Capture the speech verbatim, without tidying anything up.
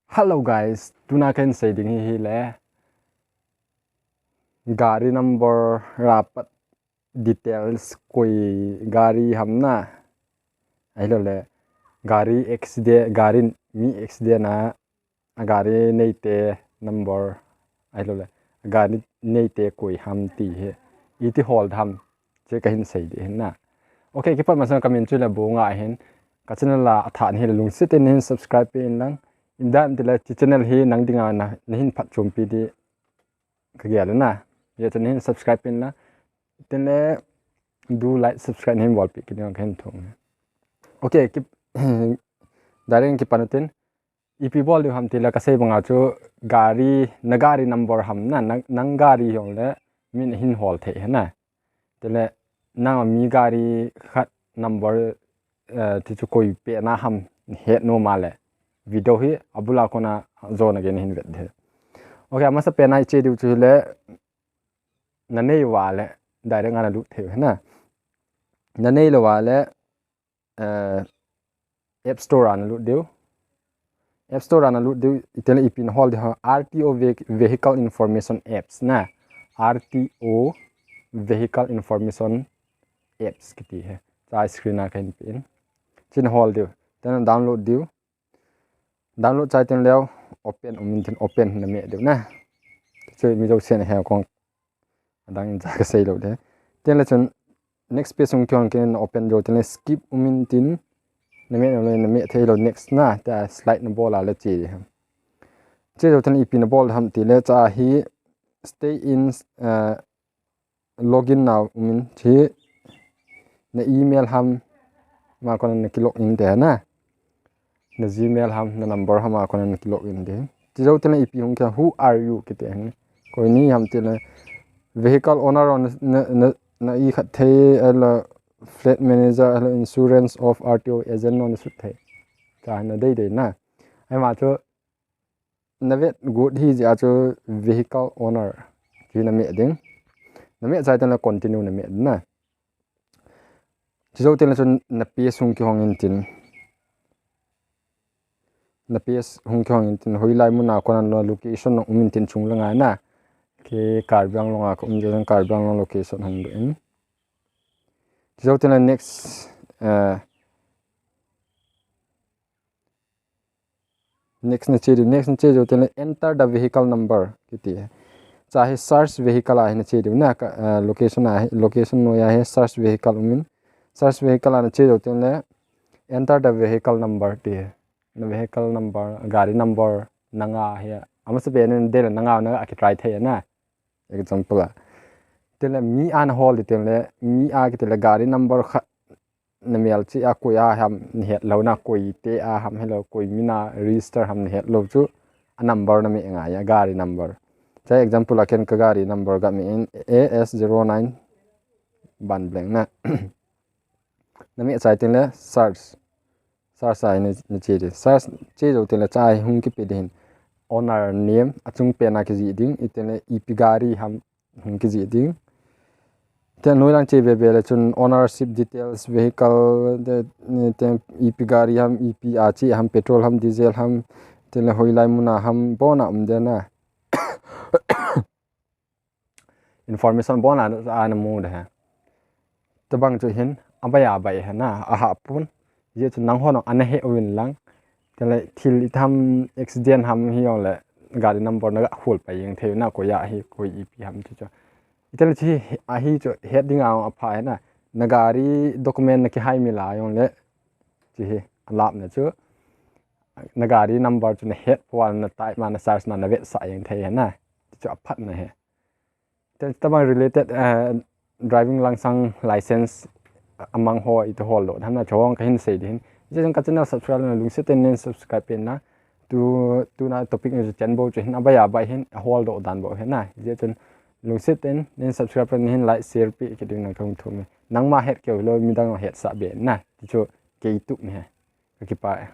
Hello guys, tuna kahin sei ding hi hile gari number apat details, koi gari ham na, ahilouleh gari accident, gari mi accident a, agari neite number, ahilouleh agari neite koi ham ti hi iti hol dem, hiche kahin sei ding ahin na. Okay, kipat masang kamin chu Lebonga ahin, ka channel a athah nahi le lungset in nahin subscribe peh in lang, ijeh inem itile hiche channel hi nang dinga na, nahin phatchompi ding kagel na. Hijeh chun nahin subscribe peh in lang, tin le do like subscribe nahin bolpeh kit ding kahin thum. Okay, ki, direct kipan utin, ipi bol diu ham tile kasei banga chu gari, na gari number ham na, nang, nang gari hijongle min ahin hol thei ahi na. Tile nang mi gari khat number, eh, ti chu koi pehna ham het nom a le video hi abula kona jona gei nahin vet ding. Okay, amasapen a iche diu chu hile nanei uva le direct a nalut thei ahi na. Nanei lou uva le, eh, App Store a nalut diu. App Store a nalut diu, itile ipi nahol diu ham, R T O ve-, Vehicle Information Apps na. R T O Vehicle Information Apps kiti hi. Chua screen a kahin pe in. Hiche nahol diu. Tile download diu. Download chai tin leu, open um intin, open nameh diu na. Chu mi jousen ahe kong, adang in ja kasei lou ding. Tin le chun next page hung kihong kin, open jou tin le skip um intin, nameh nom le nameh thei lou, next na, tia slide nabol a le che ding. Che jou tin ipi nabol ham tile chua hi stay in, eh, login na um in, hiche na email ham a kona naki login ding ahi na. Na Gmail ham, na number ham a kona naki login ding. Hiche jou tin le ipi hung kihong, who are you kiti ahi. Koi nahi ham tile vehicle owner, na, na, na, na ikhat thei, ahilouleh fleet manager, ahilouleh insurance of R T O agent, na sut thei. Chua hi nadei dei na. Ahima chu navet got hijeh a chu vehicle owner ti nameh ding. Nameh chai tin le continue nameh ding na. Hiche jou tin le chun na page hung kihong intin. Na page hung kihong intin, hoilai mun a kona na location um intin, chung langa na. Kei Karbi Anglong a ka um jeh in Karbi Anglong location hung doh in. Hiche jou tin le next, eh, next nache diu, next nache jou tin le enter the vehicle number kiti. Chua hi search vehicle a hi nache diu na, ka, eh, location a hi, location noiya hi search vehicle um in. Search vehicle a nache jou tin le enter the vehicle number ti. Na vehicle number, gari number, nanga hi. Amasapen in nadei le nanga na akitry thei na. Example a. Tin le mi a nahol ding tin le, mi a kiti le gari number khat namel cheh a koi a ham nahet lou na, koi te a ham hilou, koi min a register ham nahet lou chu a number nameh ngai a, gari number. Chua example a ken ka gari number gameh in A S zero nine ban blank na. Nameh chai tin le search. Search a hi na, nache ding. Search che jou tin le chua hi hung kipe ding ahin. Owner name, achung pen a kijih ding, itin le ipi gari ham hung kijih ding. Tin noilang che bebe le chun ownership details, vehicle, te, te, ipi gari ham, ipi a che ham, petrol ham, diesel ham, tin le hoilai mun a ham, abon a um ding na. Information abon a, a namu ding ahi. Tobang chu hin, abai abai ahi na, ahahpon. Hijeh chun nangho nang ana he uvin lang. Tin le thil itham accident ham hijongle, gari number naga hol pai jeng thei na, koi a hi, koi ipi ham chu chu. Itin le chu hi, ahi chu het ding a apha ahi na. Na gari document nakihai mila jongle, chu hi, alap na chu. Na gari number chu nahet pon na type ma, na search ma, navetsah jeng thei ahi na. Chu chu aphatna ahi. Tin, tobang related, eh, driving lang sang license amang ho iti hol doh tham na chu kahin sei ding ahin. Hijeh chun ka channel subscribe lou na lungset in neisubscribe peh in lang. Tu, tuna topic ni chu chen bou chu hin abai abai hin ahol doh dan bou ahi na. Hijeh chun lungset in neisubscribe peh in, neihin like, share peh kit ding nang kahung thum e. Nangma het keu hilou midang hetsah be in na. Ti chu kei tup ni ahi. Ka kipah e.